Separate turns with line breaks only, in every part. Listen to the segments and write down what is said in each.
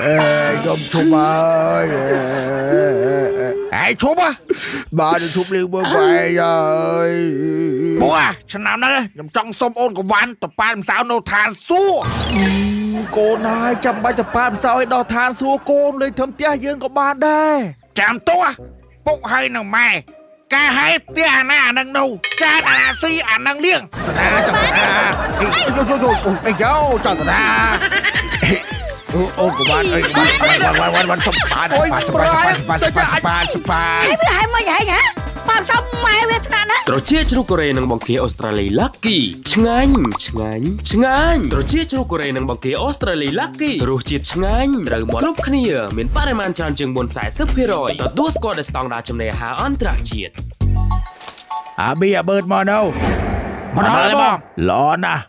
អេខ្ញុំឈប់ហើយឯងឈប់ហ៎
បាទខ្ញុំឈប់លេងមើលបែកហើយ
ពូអាឆ្នាំហ្នឹងខ្ញុំចង់សុំអូនកវ៉ាន់ទៅប៉ានម្សៅនៅឋានសួគ៌
កូនហើយចាំបាច់ទៅប៉ាម្សៅឲ្យដល់ឋានសួគ៌កូនលេងធ្វើផ្ទះយើងក៏បានដែរ
ចាំទោះពុកហើយនឹងម៉ែការហើយផ្ទះអាណាអានឹងនៅចានអាណាស៊ីអានឹងលៀង
ណាចង់ណាយូយូយូអីយោចង់ណា
អូអូកវ៉ាន់អីកវ៉ាន់វ៉ាន់វ៉ាន់វ៉ាន់សុំបានសុំបានសុំបានសុំបានសុំបានសុំបាន
ហើយវាហើយមកហែងហ៎ប៉ាសំម៉ែវាថ្នាក់ណា
ត្រចៀកជ្រូកកូរ៉េនិងបង្គាអូស្ត្រាលី Lucky ឆ្ងាញ់ឆ្ងាញ់ឆ្ងាញ់ត្រចៀកជ្រូកកូរ៉េនិងបង្គាអូស្ត្រាលី Lucky រសជាតិឆ្ងាញ់ត្រូវមាត់គ្រប់គ្នាមានបរិមាណច្រើនជាងមុន40%ទទួលស្គាល់ដោយស្តង់ដារចំណីអាហារអន្តរជាតិ
អាប៊ីអាបឺតមកនៅមកដល់ហើយបងល្អណាស់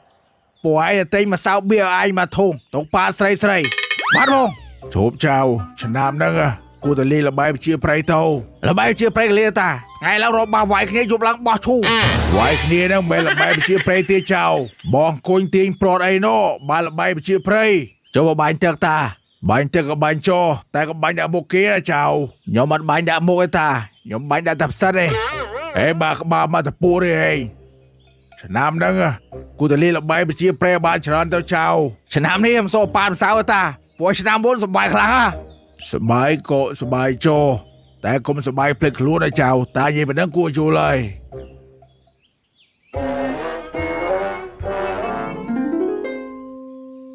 ពួកឯងទៅទិញម្សៅបៀឲ្យឯងមកធុងទុកប៉ាស្រីស្រីបាទបង
ជប់ចៅឆ្នាំហ្នឹងគួរតែលេងល្បែងជាប្រៃទៅ
ល្បែងជាប្រៃកលាតាថ្ងៃឡើងរកបាវាយគ្នាយប់ឡើងបោះឈូ
វាយគ្នាហ្នឹងមិនមែនល្បែងជាប្រៃទេចៅបងអង្គុញទាញប្រត់អីណោបានល្បែងជាប្រៃ
ចូលមកបាញ់ទឹកតា
បាញ់ទឹកក៏បាញ់ចោតែក៏បាញ់ដាក់មុខគេណាចៅ
ខ្ញុំអត់បាញ់ដាក់មុខទេតាខ្ញុំបាញ់ដាក់តែផ្សិតទេ
អេបាក្បាលមកតពួរទេឯងឆ្នាំហ្នឹងគួរតែលេងល្បែងជាប្រៃបានច្រើនទៅចៅ
ឆ្នាំនេះខ្ញុំសូប៉ាម្សៅទេតាព្រោះឆ្នាំមុនសប្បាយខ្លាំងហ่ะ
សបាយក៏សបាយចោតែកុំសបាយភ្លេចខ្លួនណាចៅតានិយាយប៉ុណ្ណឹងគួរយល់ហើយ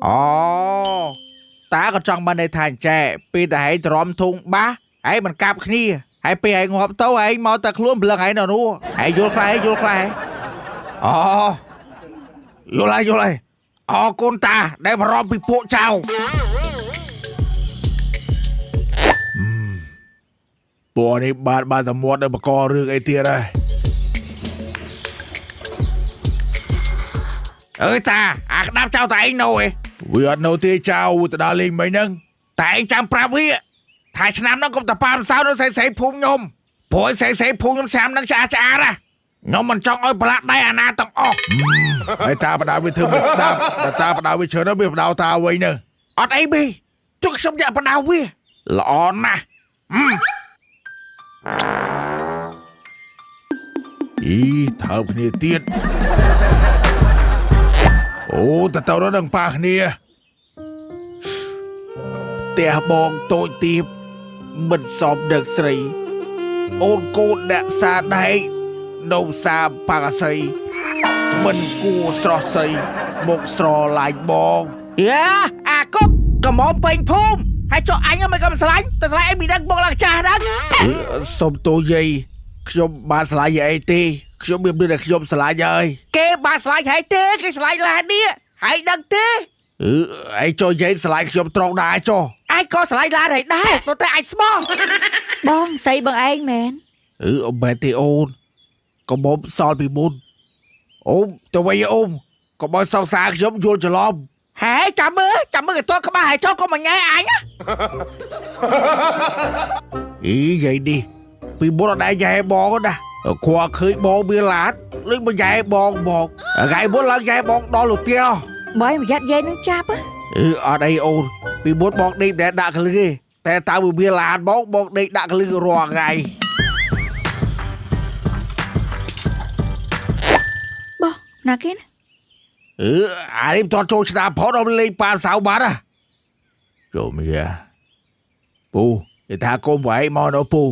អូតាក៏ចង់បានន័យថាអញ្ចែពេលតែឯងទ្រាំធុងបាសឯងមិនកាប់គ្នាហើយពេលឯងងាប់ទៅឯងមកតែខ្លួនព្រលឹងឯងនៅនោះឯងយល់ខ្លះឯងយល់ខ្លះអូយល់ហើយយល់ហើយអរគុណតាដែលបារម្ភពីពួកចៅ
ពួកនេះបានបានតែមាត់នៅបករឿងអីទៀតហើយ
អើយតាអាក្តាប់ចៅតាឯងនៅឯង
វាអត់នៅទេចៅទៅដល់លេងមិញហ្នឹង
តែឯងចាំប្រាប់វាថាឆ្នាំហ្នឹងកុំតប៉ាម្សៅនៅស្រីស្រីភូមិខ្ញុំព្រោះស្រីស្រីភូមិខ្ញុំឆ្នាំហ្នឹងឆ្អាឆ្អាតណាខ្ញុំមិនចង់ឲ្យប្រឡាក់ដៃអាណាទាំងអស់
ហើយតាបដៅវាធ្វើមិនស្ដាប់បើតាបដៅវាច្រើនវាបដៅតាវិញហ្នឹង
អត់អីបេចុះខ្ញុំយកបដៅវាល្អណាស់ហឹម
អីថើបគ្នាទៀតអូតើតើនឹងប៉ះគ្នា
ផ្ទះបងតូចទៀបមិនសមដឹកស្រី អូនកូនអ្នកផ្សារដែកនៅផ្សារបាកាសីមិនគួរស្រស់សីមកស្រឡាញ់បងយ៉ាអាគុកកំមុំពេញភូមិហើយចុះអញមិនក៏មិនស្រឡាញ់តែស្រឡាញ់ឯងពីដឹងបងឡើងចាស់ហ្នឹងសុំទោសយាយខ្ញុំបានស្រឡាញ់យាយអីទេខ្ញុំមានមានតែខ្ញុំស្រឡាញ់ហើយគេបានស្រឡាញ់ហើយទេគេស្រឡាញ់ឡាននេះហើយដឹងទេអឺឯងចុះយាយស្រឡាញ់ខ្ញុំត្រង់ដែរចុះឯងក៏ស្រឡាញ់ឡានហើយដែរព្រោះតែអាចស្មោះ
បងស្អីបងឯងមែន
អឺអ៊ំបែទេអូនកុំអ៊ំសល់ពីមុនអូមទៅវិញអូមកុំឲ្យសង្សារខ្ញុំយល់ច្រឡំហេចាំមើលចាំមើលកតក្បាលហើយចុះកុំមកញ៉ែអញណាអីយាយនេះពីមុនអត់ដែរញ៉ែបងណាគ្រាន់ឃើញបងមានឡានលុយមកញ៉ែបងមកថ្ងៃមុនឡើងញ៉ែបងដល់លទា
បងប្រយ័ត្នយាយនឹងចាប់ហ៎
អឺអត់អីអូនពីមុនបងដេកមិនដែលដាក់កលឹះទេតែតើវាមានឡានមកបងដេកដាក់កលឹះរាល់ថ្ងៃ
បងណាគេណា
អឺអានេះមិនទាន់ចូលឆ្នាំផុតដល់លេងប៉ានសៅបាត់ហ៎
ចូលមីយ៉ាពូគេថាកុំវាយមកនៅពូ